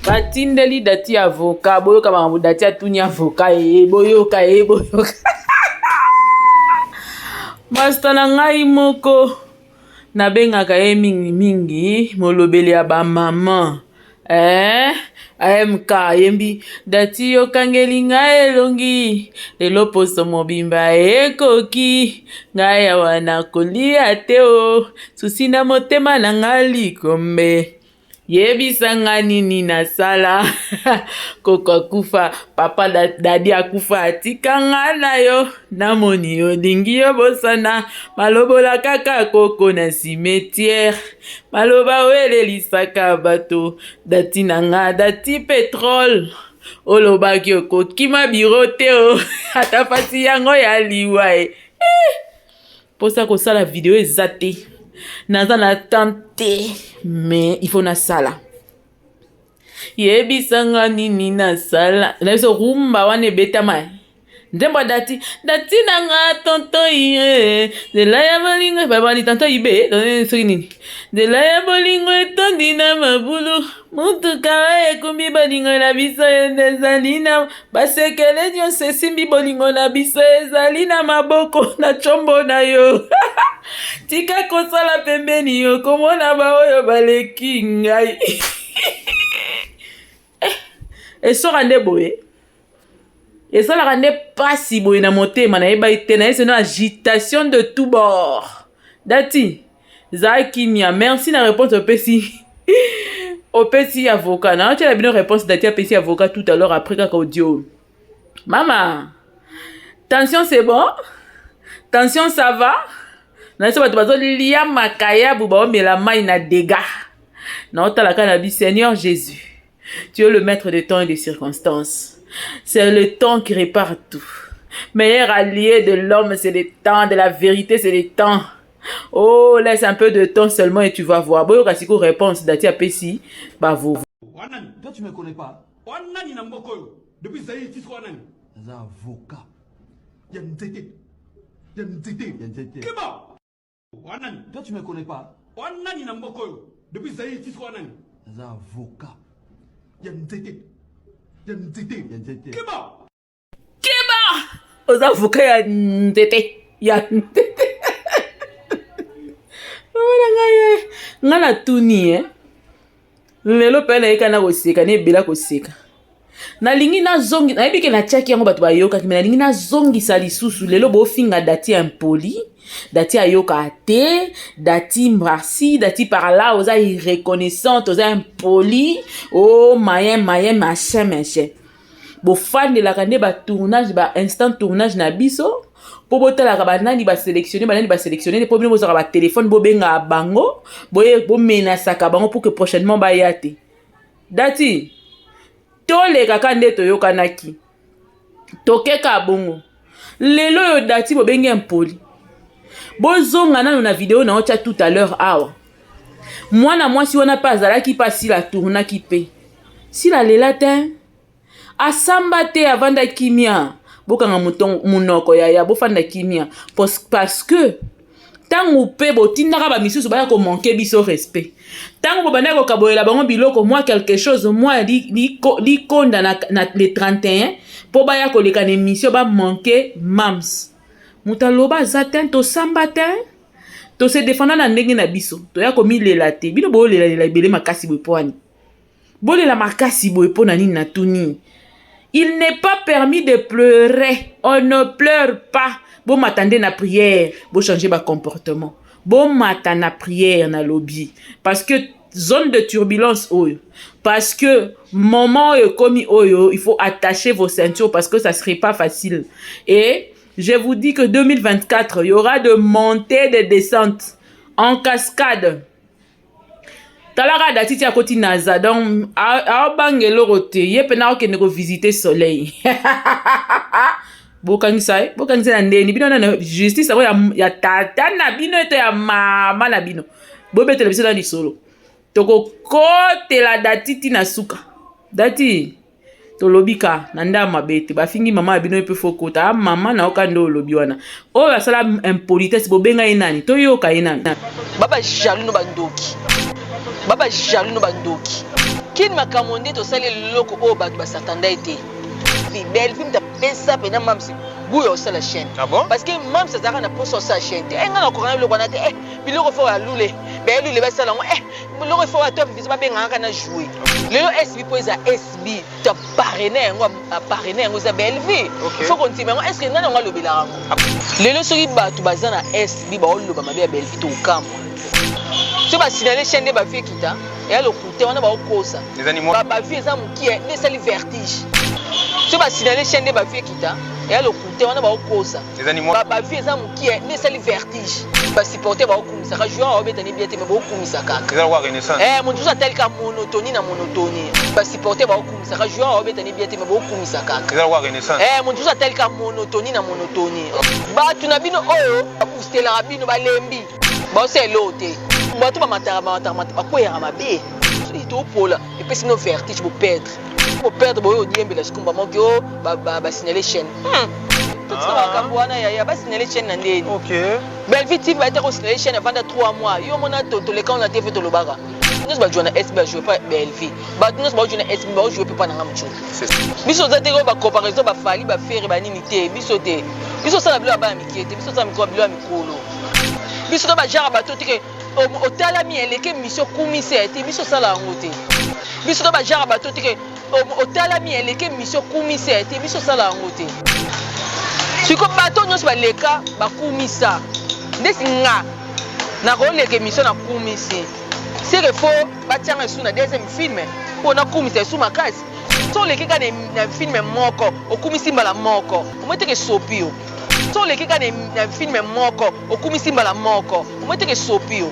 Batindeli Dati avocat, boyoka makambo Dati atuni avocat ye, boyoka ye, boyoka. Masta na ngai moko nabengaka ye mingi mingi molobeli ya ba maman eh AMK ayembi Dati yokangeli ngai elongi lelo poso mobimba ekoki ngai awa nakolia te o susi na motema na ngai likombe Yebisa nga nini nasala koko akufa papa dadi akufa atika nga na yo namoni olingi yo bosana malobola kaka koko na cimetière maloba oyo elelisaka bato dati na nga dati petrole olobaki okokima biro te o ata fasi yango ya liwa e eh! Posa kosala video eza te. Naza na temps te mais il faut nasala. Yebisa nga nini nasala. Na biso rumba wana ebetama. Nzembo ya dati dati na nga tonton ye nzela ya bolingo babandi tonton ibe soki nini nzela ya bolingo etondi na mabulu motuka ekumbi bolingo na biso ezali na Basekele nyonso esimbi bolingo na biso ezali na maboko na tshombo na yo. Tika kosala pembeni yo komona baoyo baleki ngai. Eh, esoka nde boye esalaka nde pasi boye na motema nayebaki te naye seno agitation de tout bord dati Zala kimia. Merci na réponse opesi. Opesi avocat. Na otiela bino réponse dati apesi avocat tout à l'heure après kaka audio. Mama. Tension c'est bon? Tension ça va? Na biso bato bazolia makayabu baomela mai na dégâts. Na otala kaka na bi Seigneur Jésus. Tu es le maître de temps et de circonstances. C'est le temps qui répare tout. Meilleur allié de l'homme, c'est le temps. De la vérité, c'est le temps. Oh, laisse un peu de temps seulement et tu vas voir. Boyoka siko réponse dati apesi ba vovo. Wanani, toi tu me connais pas. Wanani na mboka oyo. Depuis Zaïre tisiko wanani. Naza avocat. Ya nzete. Ya nzete. Ya nzete. Keba. Wanani, toi tu me connais pas. Wanani na mboka oyo. Depuis Zaïre tisiko wanani. Naza avocat. Ya nzete. Ya nzete. Ya nzete. Keba. Keba! Oza avocat ya nzete. Ya nzete. Mama na ngai eh. Ngai natuni eh. Lelo mpe nayeka na koseka na ebela koseka. Nalingi nazongi nayebi ke natiaki yango bato bayokaki me nalingi nazongisa lisusu lelo bofinga dati ya impoli dati ayoka te dati merci dati par là oza irreconnaissante oza impoli o oh, mayen mayen machin machin bofandelaka nde ba tournage ba instant tournage na biso mpo botalaka banani baselectionne banani baselectionne te mpo bino bozwaka batelefone bobengaka bango boye bomenasaka bango pour que prochainement baya te dati tolekaka nde toyokanaki tokeka bongo lelo oyo dati bobengi impoli bozonga nano na video na otya tout à l'heure awa mwana mwasi wana mpe azalaki mpe asila tournaki mpe sila lela te asamba te avanda kimia bokanga monoko yaya bofanda kimia parce que ntango mpe botindaka bamisusu baya komanke biso respect ntango bobandaki kokabolela bango biloko mwa quelque chose mwa likonda na, na le 31 mpo baya koleka na émission bamanke mams moto aloba aza te tosamba te tose defenda na ndenge na biso toya komilela te bino boolelalela ebele makasi boye mpo wani bolela makasi boye mpo na nini natuni il n'est pas permis de pleurer on ne pleure pas bomata nde na prière bochange bacomportement bomata na prière nalobi parce que zone de turbulence oyo parce que moment oyo ekomi oyo il faut attacher vos ceintures parce que ça serait pas facile et je vous dis que 2024 il y aura de montées de descentes en cascade talaka datiti akoti naza donc aobanga eloko te ye mpena akokende kovisite soleil bokangisa ye bokangisa na ndeni bino nano justice yango ya, ya tata na bino eto ya mama na bino bobetela biso na lisolo tokokotela datiti na suka dati tolobi ka na nda mabe te bafingi mama ya bino ye mpe fokota a ah, mama na yoka nde olobi wana oyo asala impolitesse bobenga ye nani toyoka ye nani baba jaloux no bandoki baba jaloux no bandoki. Kin makambo nde tosali eloko oyo bato basatandai te. Bellevue mutu apesa pena mam's gout ya kosala chaîne. Ah bon? Parce que mam's azalaka na posa kosala chaîne te. Eh nga nakoka na biloko wana te. Eh biloko faut ba lule. Ba lule basala yango. Eh biloko faut ba top vision babenga kaka na jouer. Lelo SB po eza SB to parrainer yango a parrainer yango eza Bellevue. Okay. Faut kondima yango. Est-ce que nani yango alobelaka yango? Lelo soki bato baza na SB baoloba mabe ya Bellevue tokamwa. Soki ba signaler chaîne nde ba vues ekita. Eya lokuta wana baokosa. Ba ba vues eza mukie nde esali vertige. Soki ba signaler chaîne nde ba vues ekita. Eya lokuta wana baokosa. Ba ba vues eza mukie nde esali vertige. Ba supporter baokumisa ka joueur aobeta ni bien te mais bokumisa kaka. Eza lokola renaissance. Eh mutu mosusu atali ka monotonie na monotonie. Ba supporter baokumisa ka joueur aobeta ni bien te mais bokumisa kaka. Eza lokola renaissance. Eh mutu mosusu atali ka monotonie na monotonie. Batu na bino oyo ba boostelaka bino balembi. Baosala eloko te. Bato bamataka bamataka bakweyaka mabe. Soki topola epesi bino vertige bo perdre. Bo perdre boye odiembela sikumba moki o ba ba, ba signaler chaîne. Totika Ah. makambo wana yaya ba signaler chaîne na ndeni. Okay. Bellevue TV bayete ko signaler chaîne avanda 3 mois. Yo mona to toleka na TV tolobaka. Nyonso ba jouer na SB ba jouer pa Bellevue. Bato nyonso ba jouer na SB ba jouer pe pa na nga mutshopi. Biso oza te ko ba comparaison ba Fally ba Ferre ba nini te biso te. Biso osala bilo ya bana mikie te biso osala mikolo bilo ya mikolo. Biso to ba genre bato te ke otalami eleke mission okumisi ye te biso osala yango te. Biso to ba genre bato te ke otalami eleke mission okumisi ye te biso osala yango te. Siko bato nyonso baleka bakumisa ndesi nga nakoleka emission nakumisi seke fo batianga esu na deuxième film mpo nakumisa esu makasi. So oleki kaka na film moko okumisi mbala moko omoni te ke esopi yo. So oleki kaka na film moko okumisi mbala moko omoni te ke esopi yo.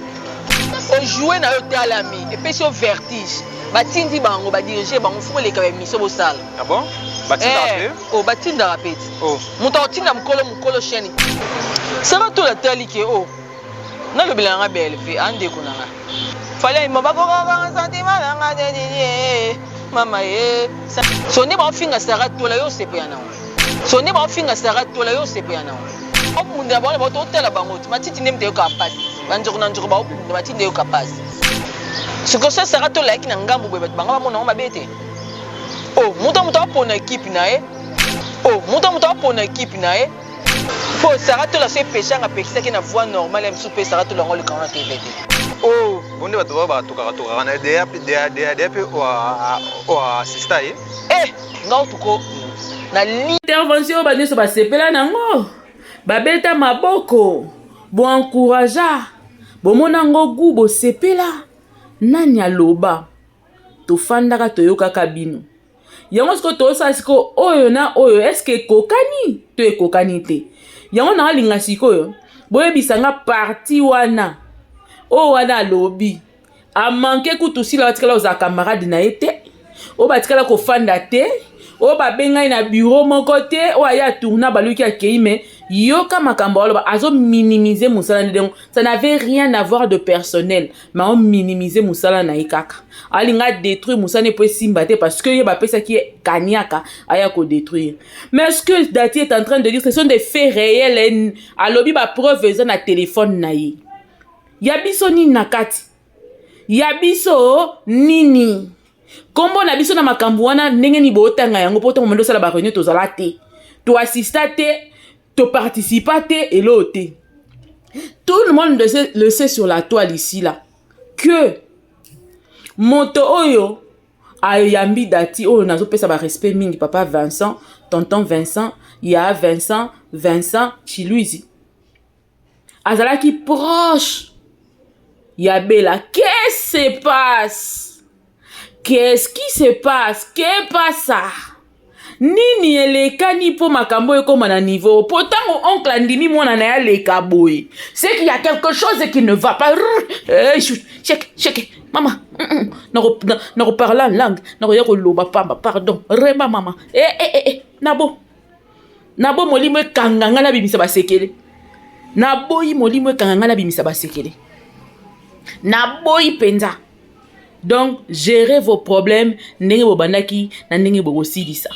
O jouer na yo otalami epesi yo vertige batindi bango ba diriger bango faut boleka ba emission bosala. Ah bon? Batindaka pe? Oh batindaka pe ti. Oh. Moto akotinda mokolo mokolo chaîne. Sarah Tola atali ke oh nalobela na nga Bellevue a ndeko na nga. Fally ayemba bakokaka sentiment na nga te Didier mama ye. So nde baofinga Sarah Tola yo osepela na ngo. So nde baofinga Sarah Tola yo osepela na ngo. Obundela bango na bango totala bango ti matiti nde moto eyokaka mpasi. Banzoko na nzoko baobunda matiti nde eyoka mpasi. Sikoyo so Sarah Tola ayaki na ngambo boye bato bango bamona yango mabe te. Oh moto moto apona equipe na ye. Oh moto moto apona equipe na ye. Po Sarah Tola soki Peshanga apekisaki na voix normale ya misusu pe Sarah Tola yango aleka wana TV te. Oh. Bo nde bato ba tokaka tokaka na deya deya deya deya pe o assista ye. Eh nga otuko na li. Intervention oyo ba nioso ba sepela nango ba beta maboko bo encouragea bomona ngo gout bosepela nani aloba tofandaka toyokaka bino yango sikoyo tozosala sikoyo oyo na oyo eske ekokani to ekokani te yango naolinga sikoyo boyebisa nga parti wana oyo wana alobi amanke kutu sila batikala kozala camarade na ye te oyo batikala kofanda te oyo babengai na bureau moko te oyo aye atourna baluki akei me yoka makambo aloba azo minimiser mosala nde donc ça n'avait rien à voir de personnel mais azo minimiser mosala na ye kaka alinga détruire mosala ne po esimba te parce que ye bapesaki ye kaniaka aya kodétruire. Mais ce que Dati est en train de dire, ce sont des faits réels. Alobi ba preuve eza na téléphone na ye. Ya biso nini na kati? Ya biso nini? Kombo na biso na makambo wana ndenge nini botanga yango po ntango mando osala ba réunion tozala te. To assista te, to participa te, eloo te. Tout le monde le sait sur la toile ici là que moto oyo ayambi Dati oyo nazopesa ba respect mingi papa Vincent, tonton Vincent, ya Vincent, Vincent Chiluizi azalaki proche ya Bella. Qu'est-ce qui se passe? Qu'est-ce qui se passe? Que pasa? Nini elekani mpo makambo ekóma na niveau po ntango oncle andimi mwana na ye aleka boye, c'est qu'il y a quelque chose qui ne va pas. Eh, chek chek mama, nakoparle en langue, nakoya koloba pamba, pardon rema mama. Eh, eh, eh, eh, nabo nabo molimo ekanga ngai nabimisa basekele, naboyi molimo ekanga ngai nabimisa basekele, naboyi mpenza. Donc gérez vos problèmes ndenge bobandaki na ndenge bokosilisa.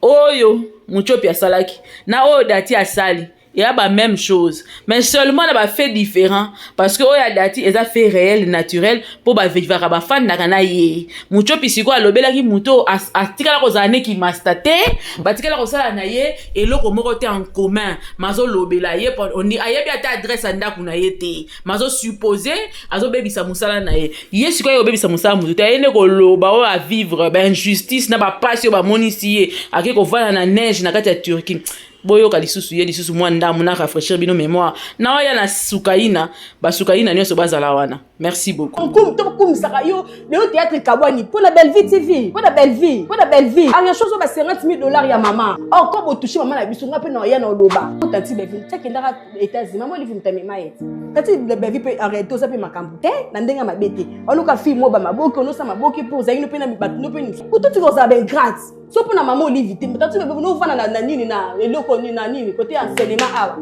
Oyo Muchopi asalaki na oyo Dati asali. Eya ba même chose, mais seulement na ba fait différent, parce que oyo ya Dati eza fait réel, naturel, mpo bavivaka, bafandaka na ye. Mutiopi sikoyo alobelaki moto atikala kozala neki master te, batikala kosala na ye eloko moko te en commun. Mazolobela ye, ayebi ata adresse ya ndako na ye te, mazosuppose azobebisa mosala na ye. Ye sikoyo obebisa mosala motu te, aye nde koloba oyo avivre bainjustice na bapasi oyo bamonisi ye, ake kovanda na neige na kati ya Turquie. Boyoka lisusu ye lisusu mwa ndambu na rafraîchir bino mémoire na oya na Sukaina. Basukaina nyonso bazala wana. Merci beaucoup. Tokumisaka yo lelo. Théâtre kabwani mpo na Bellevie TV, mpo na Bellevie, mpo na Bellevie. Anga chose ba 50 000 $ ya mama or botouche mama na biso. Nga mpe na oya na oloba tanti Bellevie tiakendaka États-Unis, mama Olive mutamema ye ti. Tanti Bellevie mpe en réalité oza mpe makambo te na ndenge ya mabe te. Oluka fille mo bamaboki, onosa maboki mpo ozalaki no mpe na bato no mpe kutu tika ozala baingrate so mpo na mama Olive te. Tanti Bellevie novanda na nini, na eloko nini, na nini, côté enseignement awa.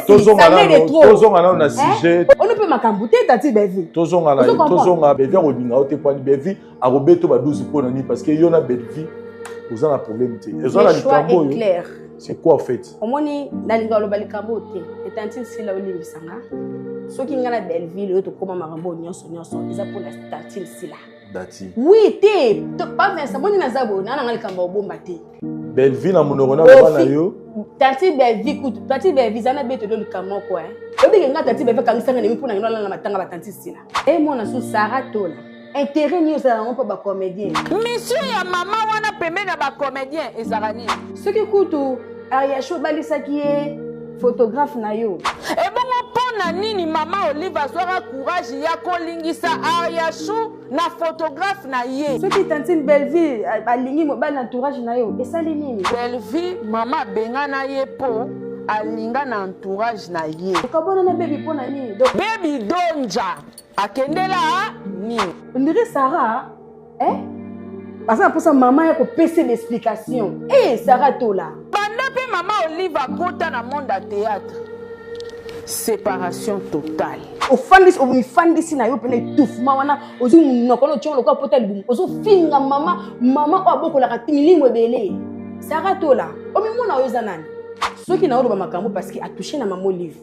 Tozonga nano na sujet. Ono mpe makambo te, tanti Bellevie. Tozonga na tozonga. Bellevie akolinga yo te pwani Bellevie akobeta ba 12 mpo na nini? Parce que yo na Bellevie oza na problème te, eza na likambo oyo. C'est quoi en fait? Omoni, nalinga oloba likambo te. Etanti Nsila, olimbisanga soki ngai na Belleville oyo tokóma makambo oyo nyonso nyonso eza mpona tantine Sila. Dati. Oui te, pa Vincent, moni naza boye, naa nanga likambo ya obomba te. Belleville na monoko na baba na yo. Tanti Belleville kutu, tanti Belleville eza na betelo likambo moko. Oyebike nga tanti Belleville akangisanga nemi mpona ngino alala na matanga batanti Sila. Emona su Sara Tola, intérêt nini ozala yango mpo bacomédien? Mission ya mama wana pembeni ya bacomédien ezalaka nini? Soki kutu Ariasho obalisaki ye photographe na yo. Ebongo mpo na nini mama Olive azwaka courage ya kolingisa Ariashu na photographe na ye? Soki tantine Belleville alingi mobali na entourage na yo, esali nini? Belleville, mama abengana ye mpo alinga na entourage na ye. Okabwana na bebi mpo na nini? Bebi Donja akendela nini? Ondire Sara, eh? Aza na mposa mama ya kopesa baexplication. E Sara Tola. Banda mpe mama Olive akota na monde ya théâtre, séparation totale. Ofandisi, omifandisi na yo mpena étouffement wana, ozwi monoko na otiongo lokola pota libumu, ozofinga mama, mama oyo abokolaka milimo ebele. Sara Tola, omimona oyo eza nani? Soki na oloba makambo parce que atouche na mama Olive,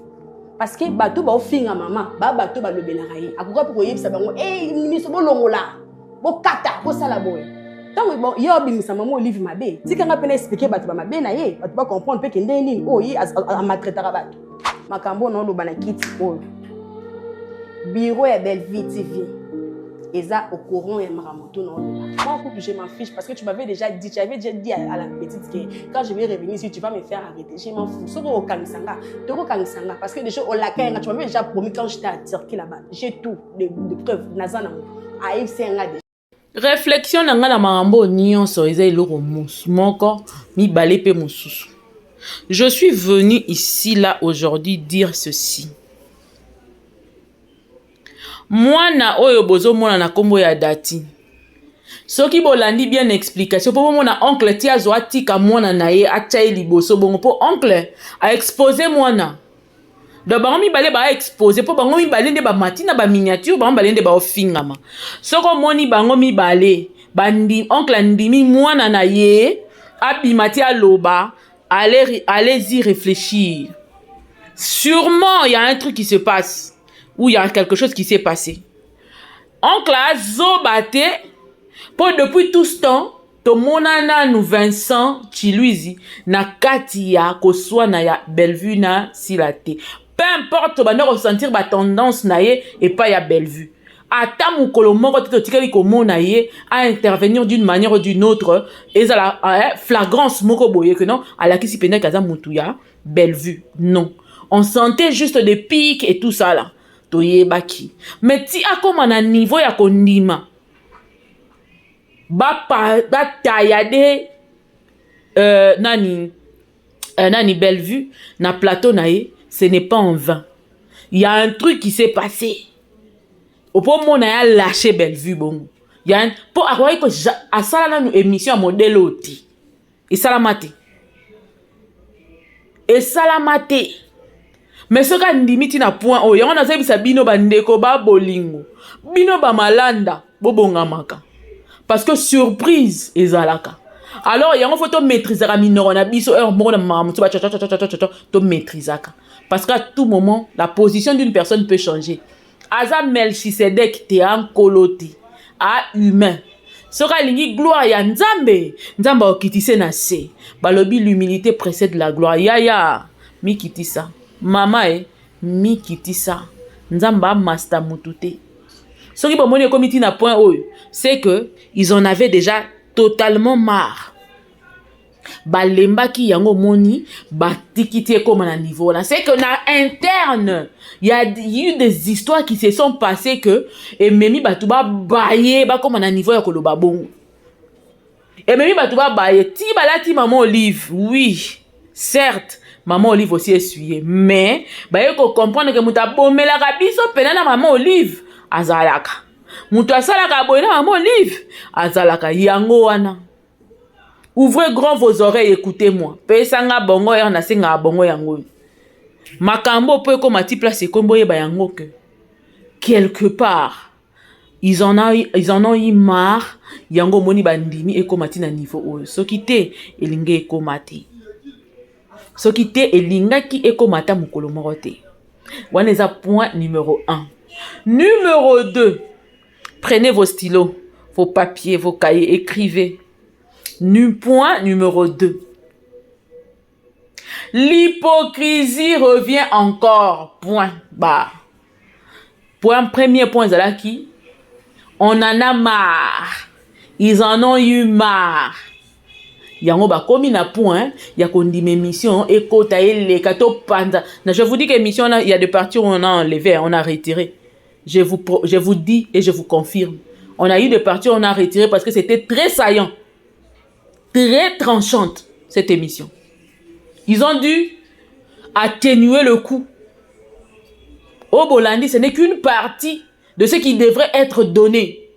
parce que bato baofinga mama baa, bato balobelaka ye, akoka mpe koyebisa bango e miso bolongola, bokata, bosala boye. Ntango ye abimisa mama Olive mabe, tikanga mpe na expliquer bato bamabe na ye, bato bacomprendre mpe ke ndenge nini oyo ye amaltraitaka bato. Makambo oyo naoloba na kiti oyo, bureau ya Bellevue TV eza au courant ya makambo to naoloba. Moi kutu je m'en fiche, parce que tu m'avais déjà dit, tu avais déjà dit à la petite que quand je vais revenir ici, tu vas me faire arrêter. Je m'en fous. Soki okangisa nga, tokokangisa nga, parce que déjà olaka yanga. Tu m'avais déjà promis quand j'étais à Turquie là-bas. J'ai tout de preuve, naza nango, ayebisi yanga déjà. Réflexion na ngai na makambo nyonso eza eloko moko, mibale mpe mosusu. Je suis venu ici là aujourd'hui dire ceci: mwana oyo bozomona na nkombo ya Dati, soki bolandi bien explication mpo bomona oncle ti azwa atika mwana na ye, atya ye liboso bongo mpo oncle aexpose mwana. Donc bango mibale baexpose, mpo bango mibale nde bamati na baminiature, bango mibale nde baofingama. Soki omoni bango mibale bandi, oncle andimi mwana na ye abima ti aloba, allez, allez-y réfléchir. Sûrement il y a un truc qui se passe ou il y a quelque chose qui s'est passé. Oncle azoba te, mpo depuis tout ce temps tomona nanu Vincent Chiluizi na kati ya koswana ya Bellevue na Sila te. Peu importe, tobanda kosentir batendance na ye epai ya Bellevue, ata mokolo moko te totikali komona ye aintervenir d'une manière ou d'une autre, ezala flagrance moko boye que non, alakisi mpendaki aza motu ya Bellevue. Non, on sentait juste des pics et tout ça là, toyebaki. Mais ti akóma na niveau ya kondima bataya de nani Bellevue na plateau na ye, ce n'est pas en vain. Il y a un truc qui s'est passé. Opo mona ya lâché Bellevue bongo ya mpo akoki asala nanu émission ya modèle oyo te. Esalama te, esalama te. Mais soki andimi ntina point oyo, yango nazoyebisa bino bandeko babolingo, bino bamalanda, bobongamaka, parce que surprise ezalaka. Alors yango faut tomaîtrisaka minoko na biso heure moko na makambo mosusu bacocococococo, tomaîtrisaka, parce qu'à tout moment la position d'une personne peut changer. Aza Melchisedek te, ankolo te, a humain. Soki alingi gloire ya Nzambe, Nzambe akokitise na se. Balobi l'humilité précède la gloire. Yaya, mikitisa. Mama e, mikitisa. Nzambe amasta mutu te. Soki bomoni ekomi ntina point oyo, c'est que ils en avaient déjà totalement marre, balembaki yango. Omoni, batiki ti ekóma na niveau wana, c'est que na interne y a eu des histoires qui se sont passées que ememi bato babaye, bakóma na niveau ya koloba bongo. Ememi bato babaye ti balati mama Olive. Oui, certes, mama Olive aussi essuye, mais baye kocomprendre ke moto abomelaka biso mpena na mama Olive azalaka, moto asalaka boye na mama Olive azalaka. Yango wana, ouvrez grand vos oreilles, écoutez-moi. Pesanga bongo ere nasengaka bongo. Yango makambo mpo ekóma ti place ekombi, oyeba yango ke quelque part ils en ont eu marre. Yango omoni bandimi ekóma ti na niveau oyo. Soki te, elingi ekóma te. Soki te, elingaki ekóma ata mokolo moko te. Wana eza point numéro 1. Numéro 2, prenez vos stylos, vos papiers, vos cahiers, écrivez. Point numéro 2, l'hypocrisie revient encore, point barre. Point premier point ezalaki on en a marre, ils en ont eu marre. Yango bakomi na point ya kondima émission ekota, eleka, topanza na. Je vous dis que émission wana, il y a des parties où on a enlevé, on a retiré. Je vous dis et je vous confirme, on a eu des parties où on a retiré parce que c'était très saillant, très tranchante, cette émission. Ils ont dû atténuer le coup. Au Bolandi, ce n'est qu'une partie de ce qui devrait être donné.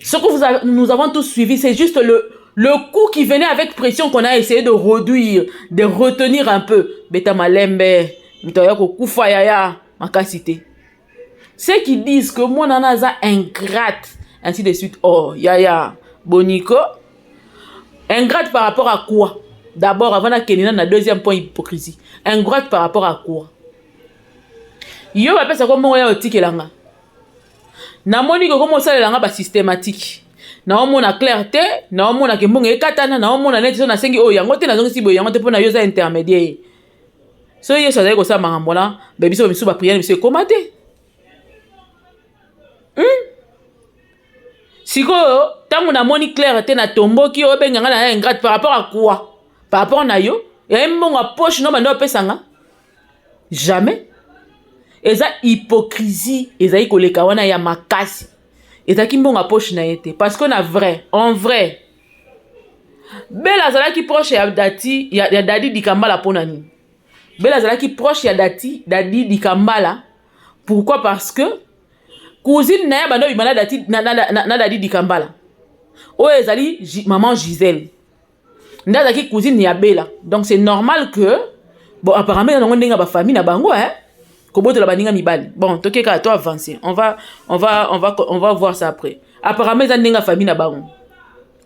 Ce que nous avons tous suivi, c'est juste le coup qui venait avec pression qu'on a essayé de réduire, de retenir un peu. Beta malembe, mitoya kokufa yaya, makasi te. Ceux qui disent que moi naza ingrate, ainsi de suite. Oh, yaya, boniko. Ingrate par rapport à quoi? D'abord, avant d'akende na deuxième point, hypocrisie. Ingrate par rapport à quoi? Yo bapesaka mbongo ya otikelanga, namoni kokoma osalelanga basystématique, naomona clair te, naomona ke mbongo ekatana, naomona neti so nasengi oyo yango te, nazongisi boye yango te. Mpo na yo eza intermédiaire. So Yesu azali kosala makambo wana, be biso misusu baprière biso ekóma te. Sikoyo ntango namoni clair te, natomboki, obenga nga na ingrate par rapport à quoi? Par rapport na yo yaye mbongo ya poche no banda opesanga jamais. Eza hypocrisie ezali koleka wana ya makasi. Ezalaki mbongo ya poche na ye te, parce que na vrai, en vrai, Bela azalaki proche ya dati ya Dadi Dikambala. Mpo na nini Bela azalaki proche ya dati Dadi Dikambala? Pourquoi? Parce que cousine na ye banda obima na, dati, na Dadi Dikambala oyo ezali maman Gisèle nde azalaki cousine ya Bela. Donc c'est normal que, bon, apparemment eza nango ndenge ya bafamille na bango, hein, kobotola baninga mibali. Bon, toke kaka, to avancer, on va voir ça après. Apparemment eza ndenge ya famille na bango,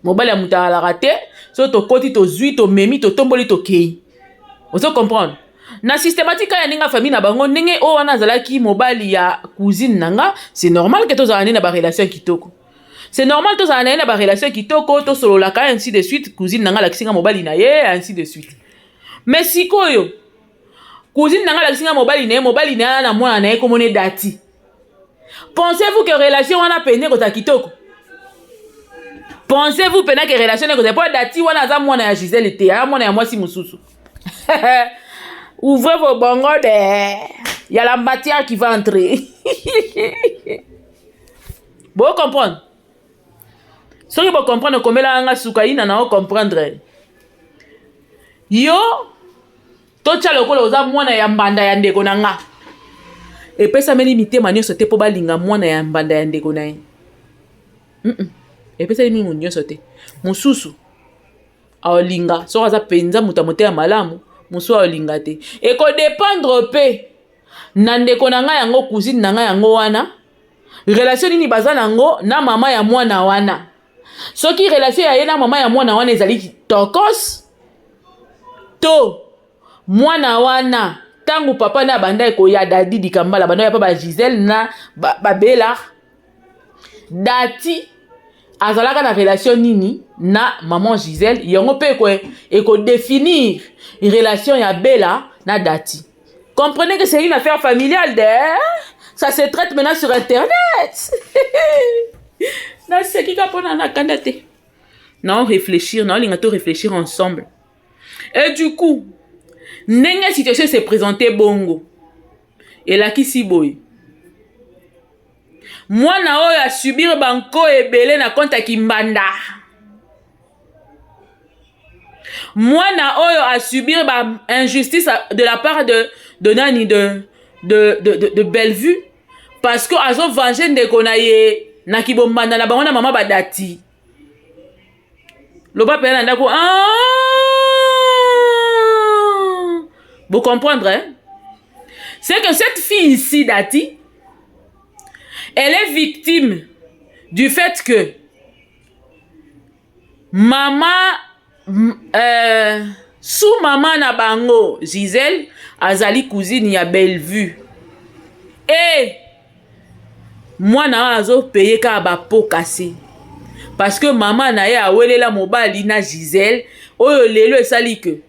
mobali ya moto alaka te. So tokoti, tozwi, tomemi, totomboli, tokei. Ozo comprendre na systématique ya ndenge ya famille na bango, ndenge oyo wana azalaki mobali ya cousine na nga, c'est normal ke tozala nde na barelation kitoko. C'est normal tozala na ye na barelation kitoko, tosololaka, ainsi de suite. Cousine na nga alakisi nga mobali na ye, ainsi de suite. Mais sikoyo cousine na nga alakisi nga mobali na ye, mobali na ye na mwana na ye komona Dati. Pensez-vous que relation wana pene ekozala kitoko? Pensez-vous pena ke relation ekozala? Mpo Dati wana aza mwana ya Gisele te, aza mwana ya mwasi mosusu. Ouvrez vos bongos de, il y a la matière qui va entrer. Bo comprendre, soki bocomprendre, okomelaka nga suka yina na ocomprendre. Yo totya lokola oza mwana ya mbanda ya ndeko na nga, epesameli mitema nyonso te mpo balinga mwana ya mbanda ya ndeko na ye. Epesali mingi nyonso te. Mosusu aolinga soki aza mpenza moto ya motema malamu, mosusu aolinga te. Ekodépendre mpe na ndeko na ngai yango, cousine na ngai yango wana, relation nini baza nango na mama ya mwana wana. Soki relation ya ye na mama ya mwana wana ezali tokos to mwana wana ntango papa na abandaki koya Dadi Dikambala abandaki pa ba Gisèle na ba Bella Dati azalaka na relation nini na maman Gisèle yango mpe eko, eko définir relation ya Bella na Dati. Comprenez que c'est une affaire familiale de ça se traite maintenant sur internet. Naseki ka pona na kanda te. Na réfléchir, na linga to réfléchir ensemble. Et du coup, ndenge situation se présenter bongo. Elakisi boye. Mwana oyo a subir banko ebele na compte ya kimbanda. Mwana oyo a subir ba injustice de la part de nani de Bellevue parce que azo venger ndeko na ye na kibombanda na bango na mama badati. Loba pena na ndako ah! Vous comprendre hein? C'est que cette fille ici Dati, elle est victime du fait que mama sous mama na bango Gisèle azali cousine ya Bellevue et mwana wana azo payer kaka ba pots cassés parce que mama na ye awelela mobali na Gisèle oyo lelo esali que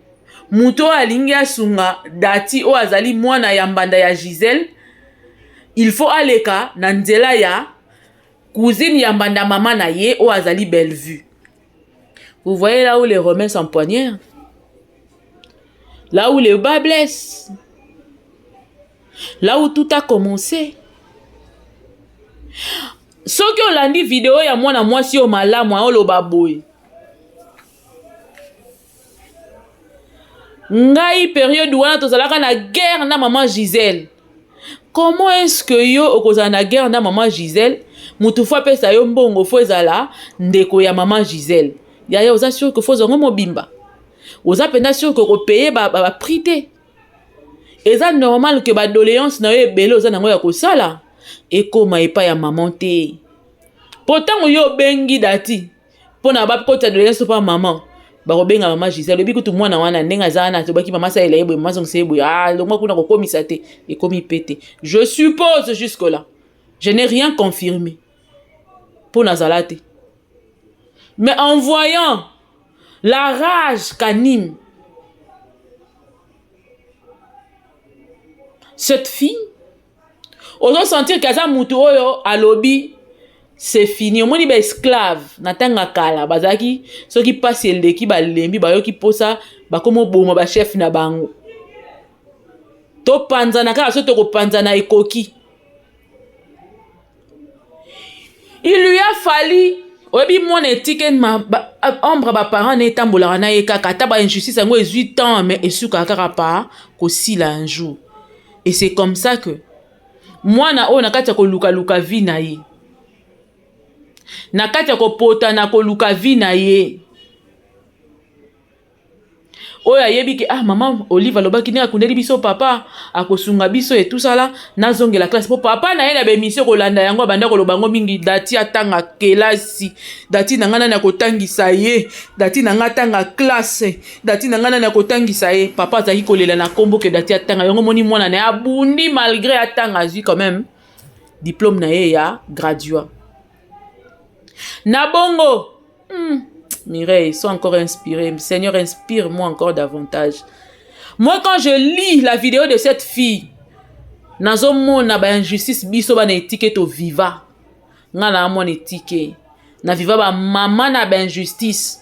moto oyo alingi asunga Dati oyo azali mwana ya mbanda ya Gisèle, il faut aleka na nzela ya cousine ya mbanda mama na ye oyo azali Bellevue. Vous voyez là où les Romains s'empoignèrent, là où le bas blesse, là où tout a commencé. Soki olandi video ya mwana mwasi oyo malamu aoloba boye, ngai periode wana tozalaka na guerre na maman Gisèle. Comment est-ce que yo okozala na guerre na maman Gisèle? Mutu fo apesa yo mbongo fo ezala ndeko ya maman Gisèle. Yaya oza sûr que fo zongo mobimba. Oza penda sûr que ko payer ba prix te. Eza normal que ba doléance na yo ebele oza nango ya kosala ekoma epa ya maman te. Po tango yo obengi Dati pona ba kota doléance pa maman, bakobenga mama Gisèle oyebi kutu mwana wana ndenge aza wana tobaki mama salela ye boye mama zongisa ye boye ah longwa kuna kokomisa te ekomi pete. Je suppose jusque là je n'ai rien confirmé po nazala te, mais en voyant la rage qu'anime cette fille, ozo sentir que aza mutu oyo alobi c'est fini. Omoni ba esclave na tanga kala bazalaki soki pasi eleki balembi bayoki posa bakomo boma ba chef na bango. Topanzana kaka soki tokopanzana ekoki. Il lui a fallu oyebi mwana etike ma, ba, ombre ba parents na etambolaka na ye kaka ata ba injustice yango ezwi temps mais esukaka kaka pa kosila un jour. Et c'est comme ça que mwana oyo na kati ya koluka-luka vie na ye, na kati ya kopota na koluka vie na ye, oyo ayebi ke ah mama Olive alobaki ndenge akundeli biso papa akosunga biso et tout ça là, nazongela classe po papa na ye na ba émission kolanda yango abanda koloba yango mingi. Dati atanga kelasi, Dati na nga nani akotangisa ye, Dati na nga atanga classe, Dati na nga nani akotangisa ye. Papa azalaki kolela na kombo ke Dati atanga yango, moni mwana na ye abundi malgré atanga azwi quand même diplôme na ye ya graduat na bongo. Mireille, sois encore inspirée. Seigneur, inspire-moi encore davantage. Moi, quand je lis la vidéo de cette fille, nazomona ba injustice biso bana etike to viva. Nga na mona etike. Na viva ba mama na ba injustice.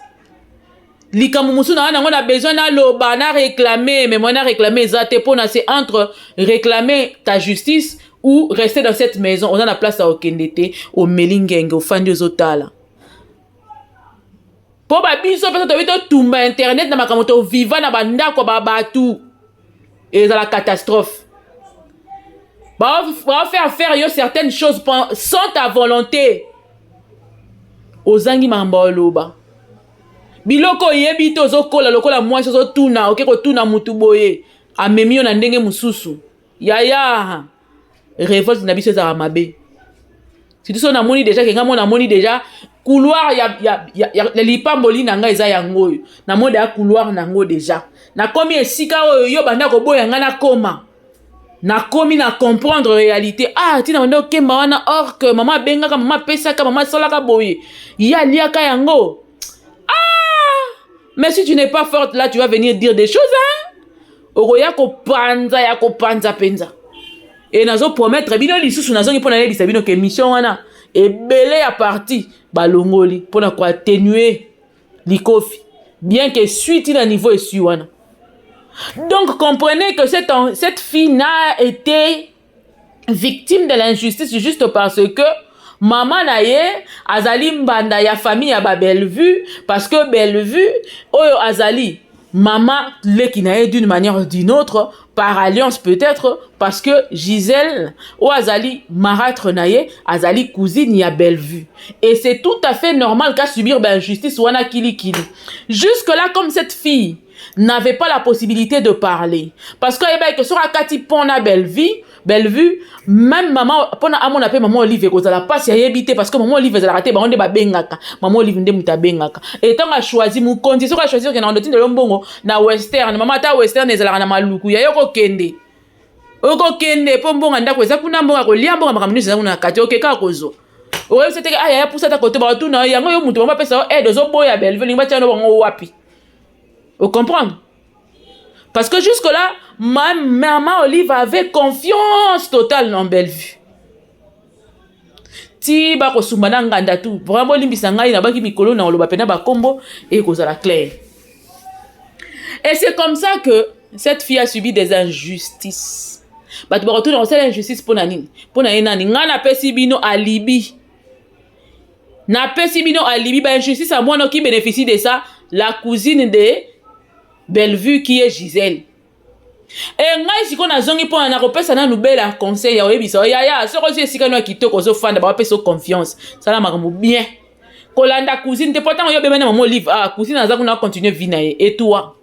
Likambo mosusu na nango na besoin na loba, na réclamer, mais moi na réclamer eza te pona c'est entre réclamer ta justice ou rester dans cette maison. On a la place à okende te, omeli ngenge, ofandi ozotala. Po ba biso pesa toyebi totumba internet na makambo to viva na bandako ba batu. Eza la catastrophe. Ba faire faire yo certaines choses sans ta volonté. Ozangi makambo oloba. Biloko oyebi te ozokola lokola mwasi ozotuna, oke kotuna mutu boye, amemi yo na ndenge mosusu. Yaya, révolte na biso ezalaka mabe. Surtout so namoni déjà ke nga mona namoni déjà. Couloir ya, ya, ya, ya, ya lipamboli na ngai eza yango oyo. Namoni deya couloir na yango deja. Nakomi esika oyo yo banda koboya ngai nakoma. Nakomi na comprendre réalité. Ah, tina banda okemba wana or que mama abengaka, mama apesaka, mama asalaka boye. Ye aliaka yango. Ah! Mais si tu n'es pas forte là, tu vas venir dire des choses, hein? Okoya kopanza ya kopanza penza. E nazo promettre bino lisusu, nazongi mpo nayebisa bino ke mission wana ebele ya parti balongoli mpo na koatténuer likofi, bien que suite na niveau esui wana. Donc comprenez que cette fille n'a été victime de l'injustice juste parce que mama na ye azali mbanda ya famille ya babellevue, parce que Bellevue oyo azali mama leki na ye d'une manière ou d'une autre, par alliance peut-être, parce que Gisèle oyo azali marâtre na ye azali cousine ya Bellevue. Et c'est tout à fait normal qu'à subir l'injustice wana kilikili. Jusque là, comme cette fille n'avait pas la possibilité de parler, parce que ayebaki ke soki akati pont na Bellevue, Bellevue même mama mpona amona mpe mama Olive ekozala mpasi, ayebi te, parce que mama Olive ezalaka te, bango nde babengaka mama Olive, nde moto abengaka. E ntango achoisi mokonzi, soki achoisi okende na ndotindelo mbongo na Western, mama, ata Western ezalaka na Maluku ya yo, kokende okokende mpo mbongo ndako eza kuna, mbongo ya kolia, mbongo makambo nyonso eza kuna na kati. Oke kaka kozwa, oyebisa teke aya ya pusa ata kote bakotuna yango, yo moto bango bapesa yo aide, ozoboya Bellevue, olingi batia no bango wapi? Ocomprendre? Parce que jusque là, ma maman Olive avait confiance totale en Bellevue. Ti bakosumba na nganda tu, vraiment bolimbisa ngai, nabaki mikolo na koloba mpena bakombo ekozala clair. Et c'est comme ça que cette fille a subi des injustices. Bato bakotuna kosala injustice mpo na nini? Mpo na ye nani? Ngai napesi bino alibi, napesi bino alibi. Bainjustice ya mwana, qui bénéficie de ça? La cousine de Bellevue qui est Gisèle. E ngai sikoyo nazongi mpona na kopesa nanu bela conseil ya oyebisa: yaya, soki ozwi esika no ya kitoko, ozofanda, bapesa yo confiance, sala makambo bien, kolanda cousine te, mpo ntango yo obebani na mama Olive, ah, cousine aza kuna, continue vie na ye. Et toi,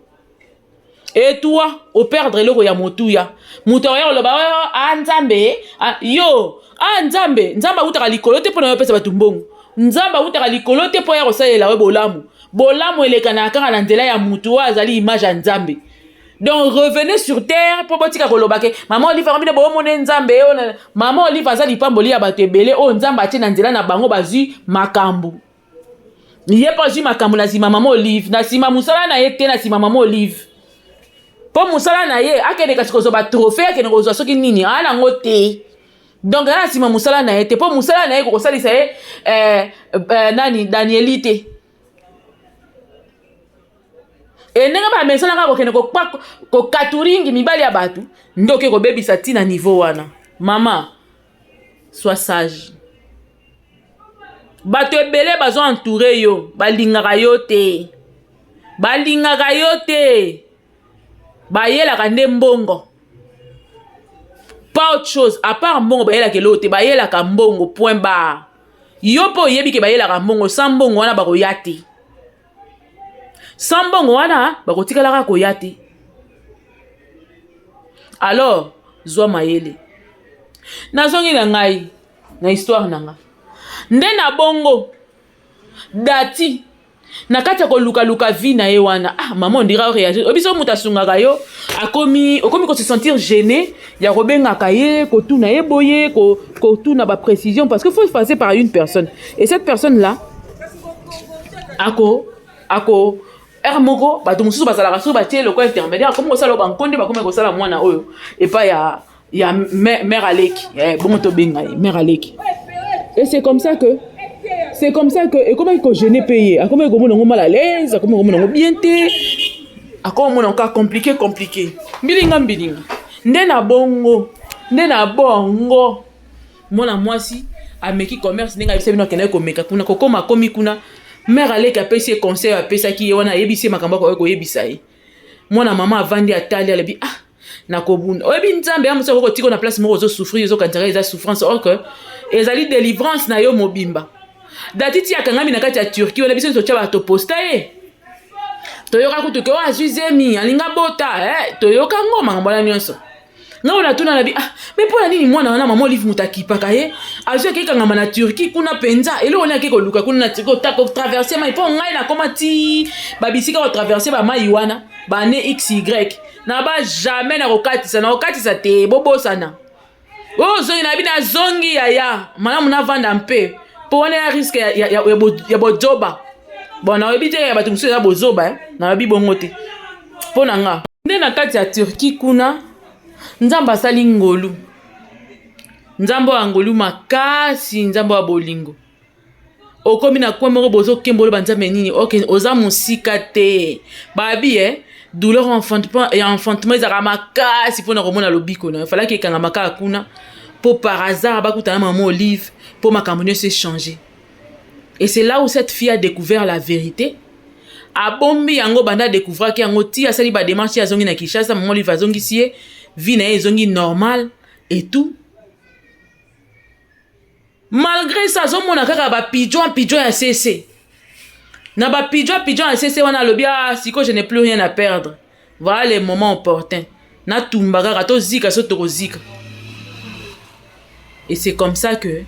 et toi, operdre eloko ya motuya. Moto akoya koloba a Nzambe yo, a Nzambe. Nzambe awutaka likolo te mpo na yo opesa bato mbongo. Nzambe awutaka likolo te mpo ya kosalela yo bolamu. Bolamu elekanaka kaka na nzela ya mutu oyo azali image ya Nzambe. Donc revenez sur terre, mpo botika koloba ke mama Olive yango bino boomona Nzambe. Oyo mama Olive aza lipamboli ya bato ebele oyo Nzambe atie na nzela na bango, bazwi makambo. Ye mpo azwi makambo na nsima mama Olive, na nsima mosala na ye te, na nsima mama Olive, mpo mosala na ye akende kasi kozwa batrophée, akende kozwa soki nini, aya nango te. Donc aya na nsima mosala na ye te, mpo mosala na ye kokosalisa ye nani Danieli te. E ndenge bamesana kaka kokende kokaturingi mibali ya bato, nde oke kobebisa ntina niveau wana. Mama, sois sage. Bato ebele bazo entouré yo, balingaka yo te, balingaka yo te, bayelaka nde mbongo, pas autre chose. À part mbongo, bayelaka eloko te, bayelaka mbongo, point barre. Yo mpe oyebi ke bayelaka mbongo. Sans mbongo wana bakoya te, sans mbongo wana bakotikalaka koya te. Alors zwa mayele. Nazongi na ngai na histoire na nga. Nde na bongo dati na kati ya kolukaluka vie na ye wana, ah mama, on dirait réagir. Oyebi, so moto asungaka yo, akomi, okomi kose sentir gêné ya kobengaka ye, kotuna ye boye, kotuna baprécision, parce que faut passer par une personne, et cette personne là ako heure moko bato mosusu bazalaka, soki batie lokola intermédiaire, akomi kosala oyo bankonde, bakomi kosala mwana oyo epai ya mère aleki, bongo tobenga ye mère aleki. Et c'est comme ça que ekomaki kogêner mpe ye, akomaki komona yango mal à l'aise, akomaki komona yango bien te, akomona yango kaka compliqué, compliqué, mbilinga mbilinga. Nde na bongo mwana mwasi ameki commerce ndenge ayebisa bino, akendaki komeka kuna, kokoma akomi kuna, mère aleki apesi ye conseil, apesaki ye wana, ayebisi ye makambo akoki koyebisa ye. Mwana mama avandi, atali, alobi: ah, nakobunda. Oyebi, Nzambe ya mosu akoki kotika na place moko, ozosouffrir, ozokanisaka eza souffrance, or que ezali délivrance na yo mobimba. Dati ti akangami na kati ya Turquie wana, biso nyonso totya bato posta ye, toyoka kutu ke oyo azwi zemi, alinga bota, toyoka ngo makambo wana nyonso. Nga oyo natuna na bi ah mais mpo na nini mwana wana mama Olive moto akipaka ye azwi akei kangama na Turquie kuna mpenza eloko nini akei koluka kuna na Turquie kotraverse mai mpo ngai nakoma ti babisika kotraverse bamai wana bane xy na ba jamais nakokatisa nakokatisa te bobosana oyo ozongi na bi nazongi yaya malamu navanda mpe mpo wana ya riske ya, ya, ya, ya bozoba bon nayebi te ya bato mosusu eza bozoba eh? nalobi bongo te mpo na nga nde na kati ya Turquie kuna Nzambe asali ngolu, Nzambe ya ngolu makasi, Nzambe ya bolingo. Okomi na coin moko bozokemba oloba Nzambe nini? Ok, oza mosika te. Babi eh, douleur enfantement ya enfantement ezalaka makasi mpo na komona lobiko na yo. Falaki ekangama kaka kuna mpo par hasard bakutana mama Olive mpo makambo nyonso echanger. Et c'est là où cette fille a découvert la vérité. Abombi yango banda découvraki yango ti asali ba démarche azongi na Kinshasa, maman Olive azongisi ye, vie na ye ezongi normal et tout. Malgré ça azomona kaka ba pigeon pigeon ya CC. Na ba pigeon pigeon ya CC wana alobi ah siko je n'ai plus rien à perdre. Voilà le moment opportun. Natumba kaka tozika so tokozika. Et c'est comme ça que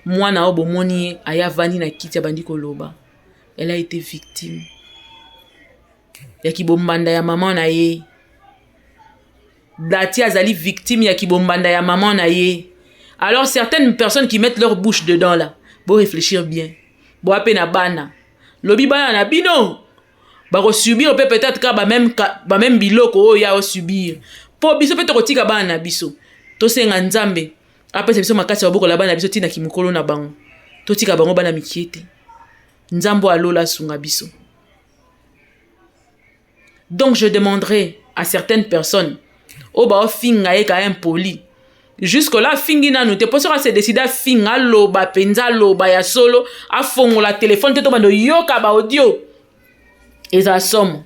mwana oyo bomoni ye aya avandi na kiti abandi koloba. Elle a été victime ya kibombanda ya mama na ye. Dati azali victime ya kibombanda ya mama na ye. Alors certaines personnes qui mettent leur bouche dedans là, bo réfléchir bien. Bo ape na bana. Lobi bana na bino. Bako subir pe peut-être ka ba même ba même biloko oyo ya subir. Po biso pe tokotika bana na biso. Tosenga Nzambe apesa biso makasi ya bokola bana biso tina kimokolo na bango. Totika bango bana mikie te. Nzambe alola asunga biso. Donc je demanderai à certaines personnes oyo baofinga ye ka impoli jusque là afingi nanu te mpo soki ase décide afinga aloba mpenza aloba ya solo afongola telefone te to bando yoka ba audio eza somo.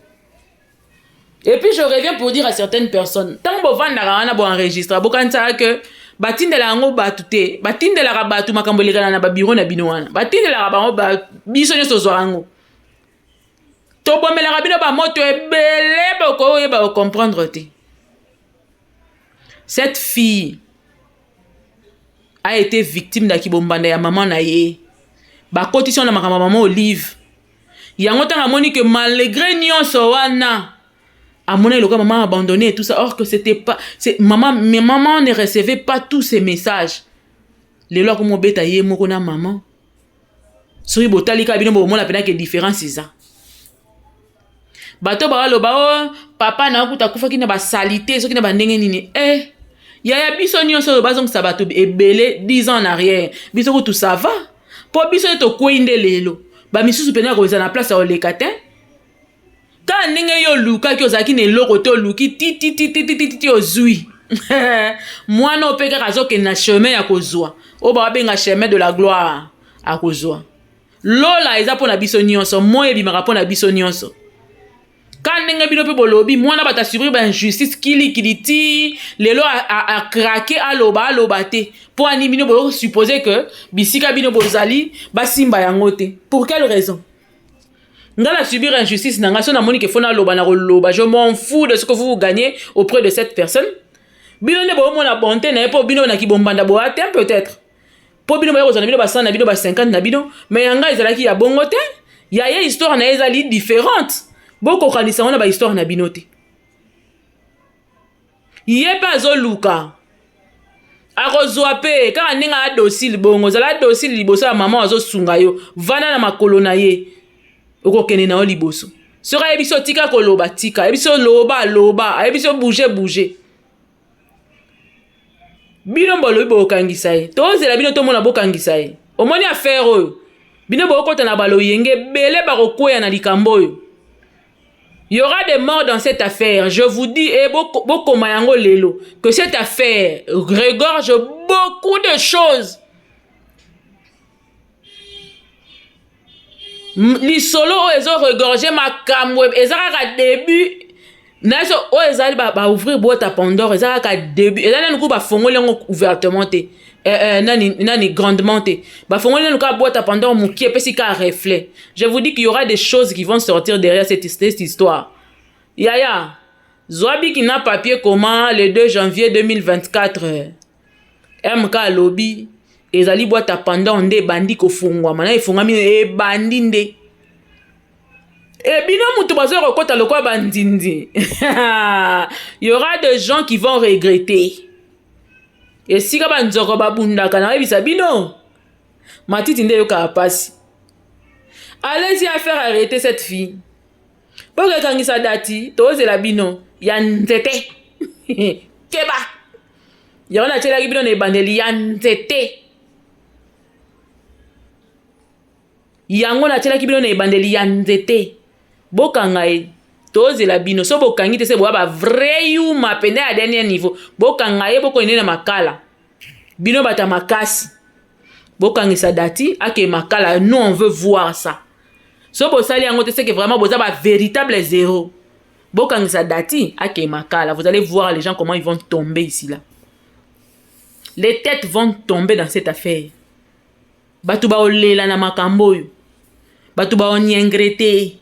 Et puis je reviens pour dire à certaines personnes, tant bovandaka wana bo enregistre bokanisaka que batindela yango bato te, batindelaka bato makambo elekana na babiro na bino wana, batindelaka bango ba, biso nyonso tozwaka yango. Tobomelaka bino bamoto ebele bokoyeba kocomprendre te. Cette fille a été victime na kibombanda ya mama na ye. Bakotisi wana makambo ya mama Olive. Yango ntango amoni que malgré nyonso wana amonaki lokola maman abandonné et tout ça, or que c'était pas, c'est, maman, mais maman ne recevait pas tous ces messages. Lelo akomobeta ye moko na maman. Soki botali kaka bino bomona pena ke différence eza. Bato baloba o papa na okuta akufaki na basalite soki na bandenge nini eh yaya biso nyonso oyo bazongisa bato ebele 10 ans en arrière biso kutu ça va po biso nde tokwei nde lelo bamisusu mpenza kozala na place ya koleka te kaka ndenge yo olukaki ozalaki na eloko te oluki titititititi ozwi mwana oyo mpe kaka azokende na chemin ya kozwa oyo babenga chemin de la gloire akozwa. Lola eza mpo na biso nyonso, moi ebimaka mpo na biso nyonso. Ka ndenge bino mpe bolobi mwana bato asubir ba injustice kilikili ti lelo akrake aloba aloba te mpo ani bino boyo suppose que bisika bino bozali basimba yango te pour quelle raison? Nga na subir injustice na nga so namoni ke fo naloba na koloba, je m'en fous de ce que vous vous gagnez auprès de cette personne. Bino nde bomona bonté na ye mpo bino na kibombanda boya te peut-être mpo bino boya kozwa na bino ba 100 na bino ba 50 na bino, mais ya ngai ezalaki ya bongo te. Ya ye histoire na ye ezali différente, bokokanisa yango na ba histoire na bino te. Ye mpe azoluka akozwa mpe kaka ndenge aza docile bongo, zala docile liboso ya mama azosunga yo, vanda na makolo na ye, okokende na yo liboso. Soki ayebi so tika koloba tika, ayebi so loba loba, ayebi so bouger bouger. Bino bolobi bokangisa ye, tozela bino tomona bokangisa ye. Omoni affaire oyo bino bokota na baloyenge ebele bakokweya na likambo oyo. Il y aura des morts dans cette affaire. Je vous dis, et bokoma yango lelo, que cette affaire regorge beaucoup de choses. Lisolo oyo ezo regorger makambo, eza kaka début. Naso oyo ezali ba ouvrir boîte à Pandore, eza kaka début. Eza nanu ku bafongoli yango ouvertement te. Nani, nani grandement te. Bafongoli nanu ka boîte à Pandore mokie epesi ka reflet. Je vous dis qu'il y aura des choses qui vont sortir derrière cette histoire. Yaya, Zwa biki na papier koma le 2 janvier 2024. MK alobi ezali boîte à Pandore nde ebandi kofungwama na efungwami ebandi nde. E bino mutu bazo kokota lokola bandindi. Il y aura des gens qui vont regretter. Esika banzoko babundaka nayebisa bino. Matiti nde eyokaka pasi. Allez-y à faire arrêter cette fille. Mpo ekangisa dati tozela bino ya nzete. Keba. Yango natielaki bino na ebandeli ya nzete. Yango natielaki bino na ebandeli ya nzete. Bokanga ye. Tozela bino. So bokangi te se boya ba vrai yuma pende ya dernier niveau. Bokanga ye bokende na makala. Bino bata makasi. Bokangisa dati ake makala. Nous on veut voir ça. So bosali yango te c'est que vraiment boza ba véritable zéro. Bokangisa dati ake makala. Vous allez voir les gens comment ils vont tomber ici là. Les têtes vont tomber dans cette affaire. Bato baolela na makambo oyo. Bato baoniengre te.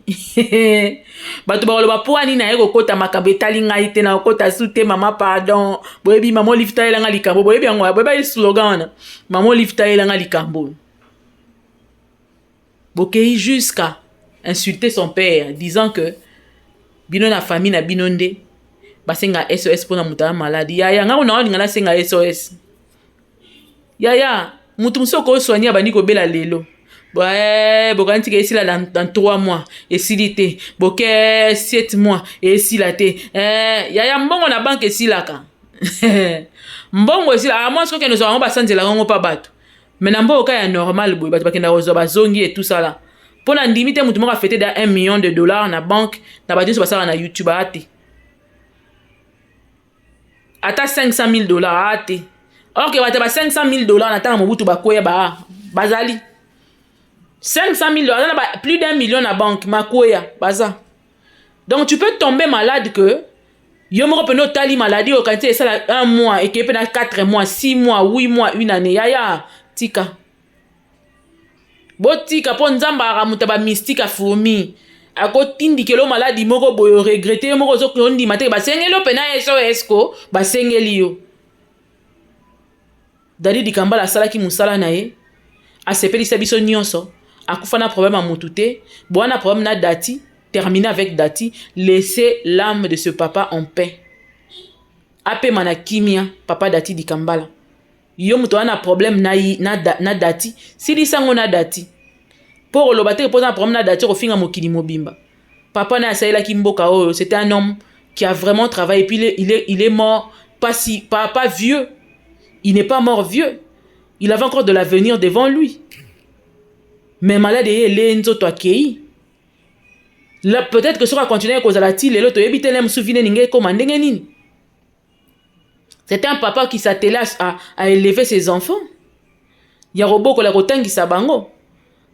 Bato bakoloba mpo ani naye kokota makambo etali ngai te na kokota su te mama pardon. Boyebi mama Olive talela ngai likambo. Boyebi yango boyebi slogan wana. Mama Olive talela ngai likambo. Bokei jusqu'à insulter son père disant que bino na famille na bino nde basenga SOS mpona moto ya maladi. Yaya ngai kuna olinga nasenga SOS. Yaya mutu mosusu okosoigner abandi kobela lelo. Bokani tika esila dans 3 mois esili te. Boke 7 mois esila te. Yaya mbongo na banque esilaka. Mbongo esila. Ah moi soki okende kozwa yango basanzelaka yango pa bato. Mais na mboka ya normal boye bato bakenda kozwa bazongi et tout ça là. Mpo na ndimi te mutu moko afete da 1 million de dollars na banque na bato nyonso basalaka na YouTube aa te. Ata 500 000 dollars aa te. Or que bato ba 500 000 dollars na ntango Mobutu bakwea ba bazali. 500 000 dollars na ba plus d'un million na banque makwea baza. Donc tu peux tomber malade que yo moko pene otali maladie oyo kanti esala 1 mois ekei pe na 4 mois, 6 mois, 8 mois, une année. Yaya tika. Botika po nzambe aka moto ba mystique a fourmi. Akotindikelo maladi moko boye regretter yo moko ozokondima te basengeli yo pena SOS ko basengeli yo. Dadi Dikambala asalaki mosala na ye, asepelisa biso nyonso, akufa na problème ya mutu te, boa na problème na Dati, terminer avec Dati, laissez l'âme de ce papa en paix. Apema na kimia, papa Dati Dikambala. Yo mutu wana problème na, na, na Dati, silisa ngo na Dati. Po koloba te poza na problème na Dati kofinga mokili mobimba. Papa na asalelaki mboka oyo, c'était un homme qui a vraiment travaillé et puis il est mort pas si pas, pas vieux. Il n'est pas mort vieux. Il avait encore de l'avenir devant lui. Mais malade ye ele nzoto akei. Là peut-être que soka continuer kozala ti lelo toyebi te lem souvine ninge koma ndenge nini. C'était un papa qui s'attelait à élever ses enfants. Ya robokola kotangisa bango.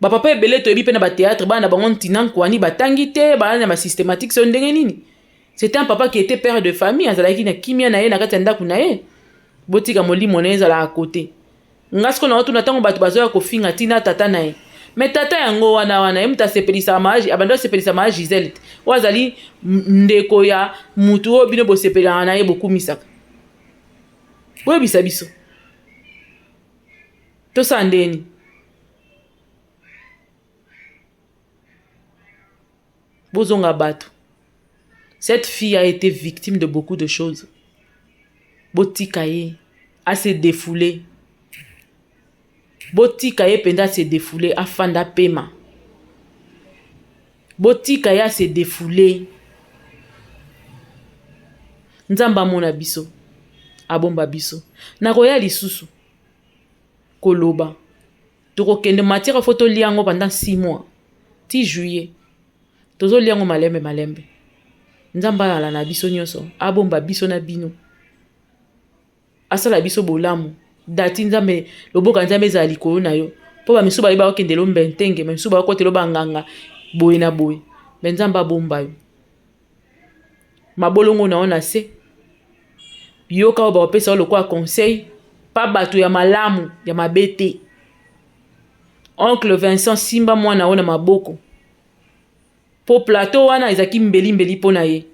Ba papa ebele toyebi pe na ba théâtre bana bango ntina nkwani batangi te bana ba systématique so ndenge nini. C'était un papa qui était père de famille, azalaki na kimia na ye na kati ya ndako na ye. Botika molimo na ye ezala à côté. Nga siko na otuna ntango bato bazoya kofinga tina tata na ye. Mais tata yango wana wana ye moto asepelisaka ma abandi asepelisa ma Gisèle te. Oyo azali ndeko ya mutu oyo bino bosepelaka na ye bokumisaka. Boyebisa biso. Tosala ndeni. Bozonga bato. Cette fille a été victime de beaucoup de choses. Botika ye a se défouler. Botika ye penda se défouler afanda pema. Botika ye a se défouler. Nzambe amona biso. Abomba biso. Nakoya lisusu koloba. Tokokende matière faut tolia yango pendant 6 mois. Ti juillet. Tozolia yango malembe malembe. Nzambe alala na biso nyonso, abomba biso na bino. Asala biso bolamu. Dati nzambe loboka nzambe ezala likolo na yo. Po ba misu bayi bakokende lo mbentenge, ba misu bakokotela banganga boye na boye. Mais nzambe abomba yo. Mabolongo na yo na se. Yoka oyo bakopesa yo lokola conseil, pa bato ya malamu ya mabe te. Oncle Vincent simba mwana oyo na maboko. Po plateau wana ezaki mbeli mbeli po na ye.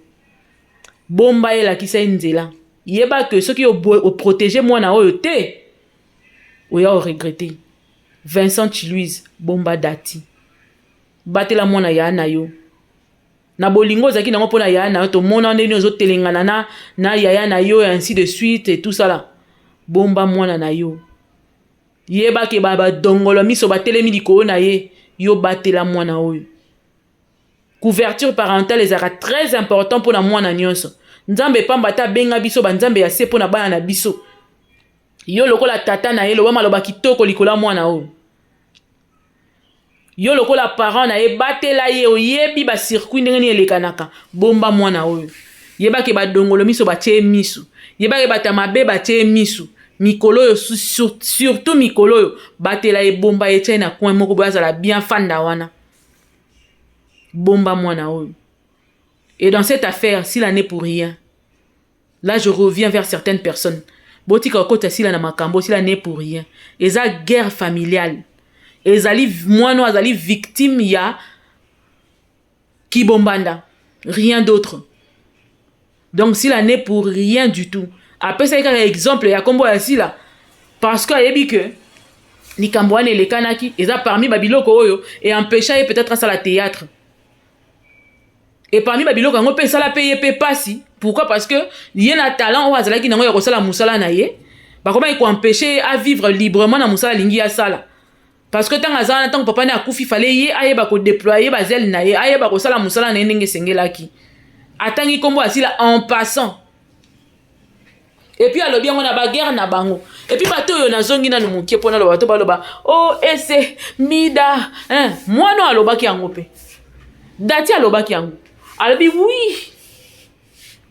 Bomba ye, lakisa ye nzela. Yeba ke soki oprotege mwana oyo te, oya oregrete. Vincent Chiluise, bomba Dati. Batela mwana ya na yo. Na bolingo ozalaki nango mpona yaya na yo, tomona ndenge nini ozotelengana na yaya na yo, et ainsi de suite et tout ça là. Bomba mwana na yo. Yeba ke badongolo miso batelemi likolo na ye, yo batela mwana oyo. Couverture parentale ezalaka très important mpona mwana nyonso. Nzambe pamba te abenga biso banzambe ya se mpona bana na biso. Yo lokola tata na ye, loba maloba kitoko likolo ya mwana oyo. Yo lokola parent na ye, batela ye. Oyebi bacircuit ndenge nini elekanaka. Bomba mwana oyo. Yebake badongolo miso batie miso, yebake bato ya mabe batie miso mikolo oyo, surtout mikolo oyo. Batela ye, bomba ye, tia ye na coin moko boye, azala bien, fanda wana. Bomba mwana oyo. Et dans cette affaire, s'il en est pour rien, là je reviens vers certaines personnes, botika kokota Sila na makambo. Sila n'est pour rien. Eza guerre familiale. Ezali mwana oyo azali victime ya kibombanda, rien d'autre. Donc Sila n'est pour rien du tout. Apesaki kaka exemple ya nkombo ya Sila parce que ayebi ke likambo wana elekanaki, eza parmi babiloko oyo eempêcha ye peut-être asala théâtre. Et parmi babiloko yango mpe esala mpe ye mpe pasi. Pourquoi? Parce que ye na talent oyo azalaki nango ya kosala mosala na ye, bakomaki koempêche ye avivre librement na mosala alingi asala, parce que ntango aza wana, ntango papa ne akufi, fallait ye ayeba kodéployer bazele na ye, ayeba kosala mosala na ye ndenge esengelaki. Atangi nkombo asila en passant et puis alobi yango na baguerre na bango. Et puis bato oyo nazongi nanu mokie mpo naloba, bato baloba o oh, ese Mida, hein? Mwana oyo alobaki yango mpe Dati alobaki yango, alobi oui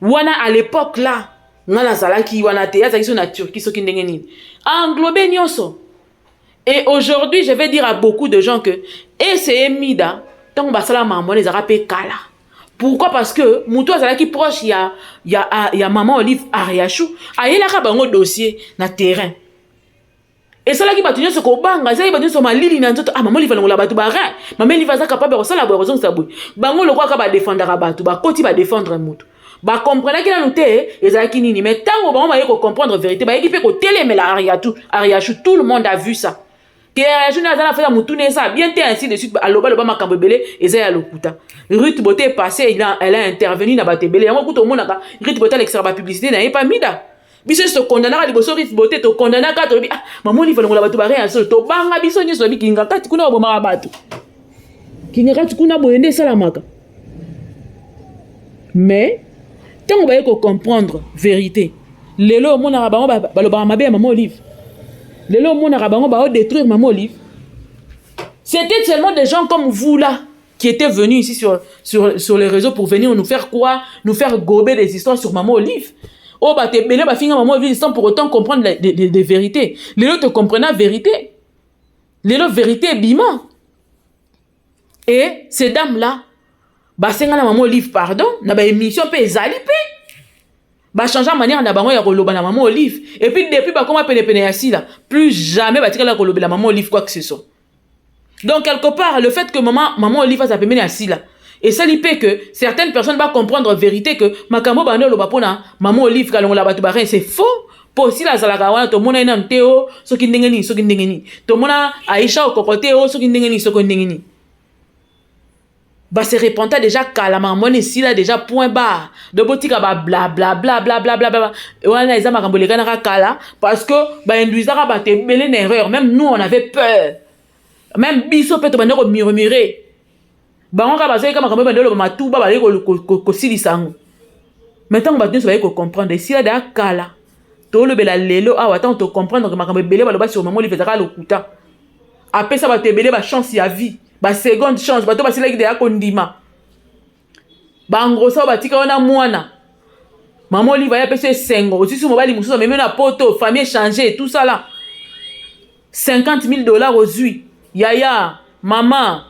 wana à l'époque là nga nazalaki wana te, azalaki so na Turquie, soki ndenge nini, englobe nyonso. Et aujourd'hui, je vais dire à beaucoup de gens que ese Mida, ntango basala makambo wana, ezalaka mpe kala. Pourquoi? Parce que moto azalaki proche ya mama Olive, Ariachou, ayelaka bango dossier na terrain. Esalaki bato nyonso kobanga, esalaki bato nyonso malili na nzoto. Ah, mama Olive alongola bato barein, mama Olive aza capable ya kosala boye, kozongisa boye. Bango lokola badefendaka bato, bakoti badefendre moto, bakomprenaki nanu te ezalaki nini. Mais ntango bango baye kocomprendre vérité, bayeki mpe kotelemela Ariachou. Tout le monde a vu ça ke Ariachou nde aza na fête ya motuna, eza bien te, ainsi de suite. Aloba aloba makambo ebele eza ya lokuta. Ruth Bote est passé, elle a intervenu na bato ebele. Yango kuta omonaka Ruth Bote alekisaka bapublicité na ye pa Mida. Biso nyonso tokondanaka liboso Ruth Bote, tokondanaka, tolobi: "Ah, mama Olive alongola bato barein ya solo." Tobanga biso nyonso, tobi kinga kati kuna babomaka bato, kinga kati kuna boye nde esalamaka. Mais ntango baye kocomprendre vérité, lelo omonaka bango balobaka mabe ya mama Olive, lelo omonaka bango baodétruire mama Olive. C'était seulement des gens comme vous là qui étaient venus ici sur les réseaux pour venir nous faire quoi? Nous faire gober des histoires sur maman Olive. Oh, bato ebele bafinga maman Olive sans pour autant comprendre des vérités. Lelo te comprendre la vérité. Lelo vérité ebima. Et ces dames-là, basenga na maman Olive pardon, na ba émission pe ezali pe. Bachange manière na bango ya koloba na mama Olive. Et puis depuis bakoma penepene ya Sila, plus jamais batikala kolobela mama Olive quoi que ce soit. Donc quelque part, le fait que maman Olive aza pembeni ya Sila esali mpe que certaines personnes bacomprendre vérité, que makambo bando oloba mpona mama Olive kalongola bato barein, c'est faux. Mpo Sila azalaka wana, tomona ye nanu te o soki ndenge nini, soki ndenge nini. Tomona Aisha Okoko te o soki ndenge nini, soki ndenge nini. Base repenta déjà kala, makambo wana esila déjà, point barre. Donc botika bablabla bla bla bla bla bla wana, eza makambo elekanaka kala, parce que bainduisaka bato ebele na erreur. Même nous, on avait peur, même biso mpe tobandi komurmure. Bango kaka bazalika makambo oyo bandi oloba matuba, bazali kosilisa yango. Mais ntango bato nyonso baye kocomprendre, esila deya kala. Tolobela lelo awa, ntango tocomprendre ke makambo ebele baloba sur mama Olive ezalaka lokuta, apesa bato ebele bachance ya vie, baseconde chance, bato basilaki deya kondima bangrosa oyo batika wana. Mwana mama Olive aye apesa esengo, osisi mobali mosusu, amemi na Poto, famille échange, tout ça là, 50 000 $ ozwi. Yaya mama,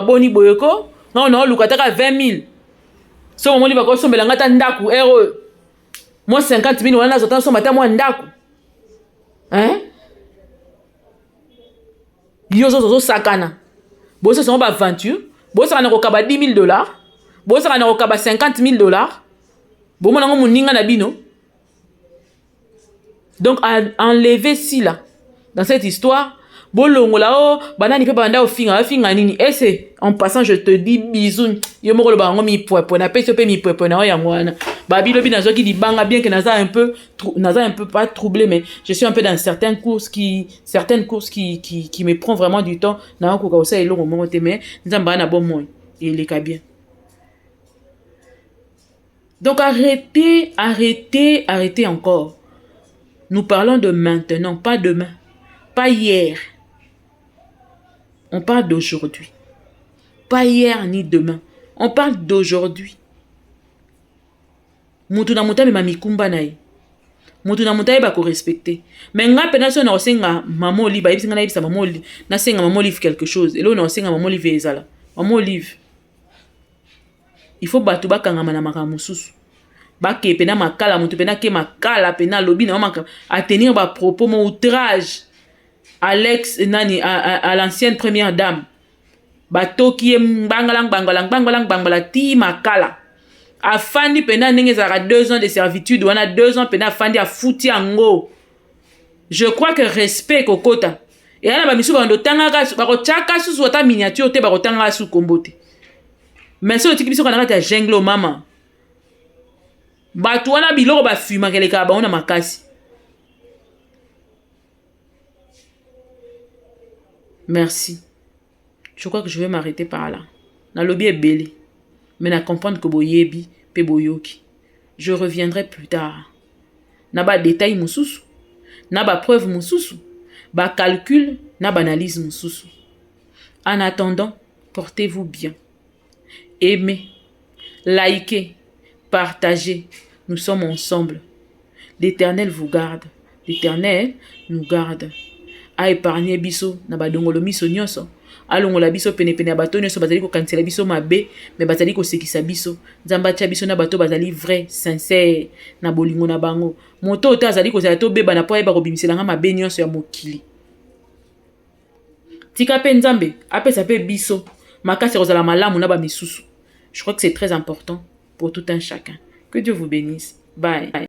boni boye ko? Nga na oluka taka 20 000. So mama Olive akosombela nga ata ndako ere oyo, mwa 50 000 wana nazwa ta nasomba ata mwa ndako, hein? Yo zozo ozosakana, bosasa ngo baaventure, bosaka na kokaba 10 000 $, bosaka na kokaba 50 000 $. Bomona yango moninga na bino? Donc enlever Sila dans cette histoire, bolongola o oh, banani mpe banda ofinga bafinga nini ese. En passant, je te dis bisous. Yo moko loba yango mipwepwe, napesi yo mpe mipwepwe na yo yango wana. Babi lobi nazwaki libanga, bien que naza un peu, naza un peu pas troublé, mais je suis un peu dans certaines courses qui me prend vraiment du temps. Nakokoka kosala eloko moko te, mais Nzambe aa na bomoi, eleka bien. Donc arrêtez, arrêtez, arrêtez encore. Nous parlons de maintenant, pas demain, pas hier. On parle d'aujourd'hui. Pas hier ni demain. On parle d'aujourd'hui. Mutu na mutu amema mikumba na ye. Mutu na mutu ayeba korespecter. Mais nga mpena so na kosenga Mama Olive, ayebisi nga nayebisa Mama Olive, nasenga Mama Olive quelque chose. Eloko na kosenga Mama Olive ezala. Mama Olive, il faut bato bakangama na makambo mosusu. Bake pena makala, moto pena ke makala pena alobi na yo atenir bapropos mo outrage Alex nani à l'ancienne première dame. Batoki ye ngbangala ngbangala ngbangala ngbangala ti makala. Afandi mpena ndenge ezalaka 2 ans de servitude wana, 2 ans mpena afandi, afuti yango. Je crois que respect ekokota eya na bamisu. Bando otangaka, bakotiaka susu ata miniature te, bakotangaka su kombo te. Mais soki otiki biso kana kati ya jungle, mama, bato wana biloko bafumaka elekaka bango na makasi. Merci, je crois que je vais m'arrêter par là. Nalobi ebele, mais na comprendre que boyebi mpe boyoki. Je reviendrai plus tard na badétail mosusu, na bapreuve mosusu, bacalcul na baanalyse mosusu. En attendant, portez-vous bien, aimez, likez, partagez. Nous sommes ensemble. L'Éternel vous garde, l'Éternel nous garde. Aépargne biso na badongolo miso nyonso, alongola biso penepene ya bato nyonso bazali kokanisela biso mabe me bazali kosekisa biso. Nzambe atia biso na bato bazali vrai, sincère na bolingo na bango. Moto oyo te azali kozala tobebana mpo ayeba kobimiselanga mabe nyonso ya mokili. Tika mpe Nzambe apesa mpe biso makasi ya kozala malamu na bamisusu. Je crois que c'est très important pour tout un chacun. Que Dieu vous bénisse. Bye.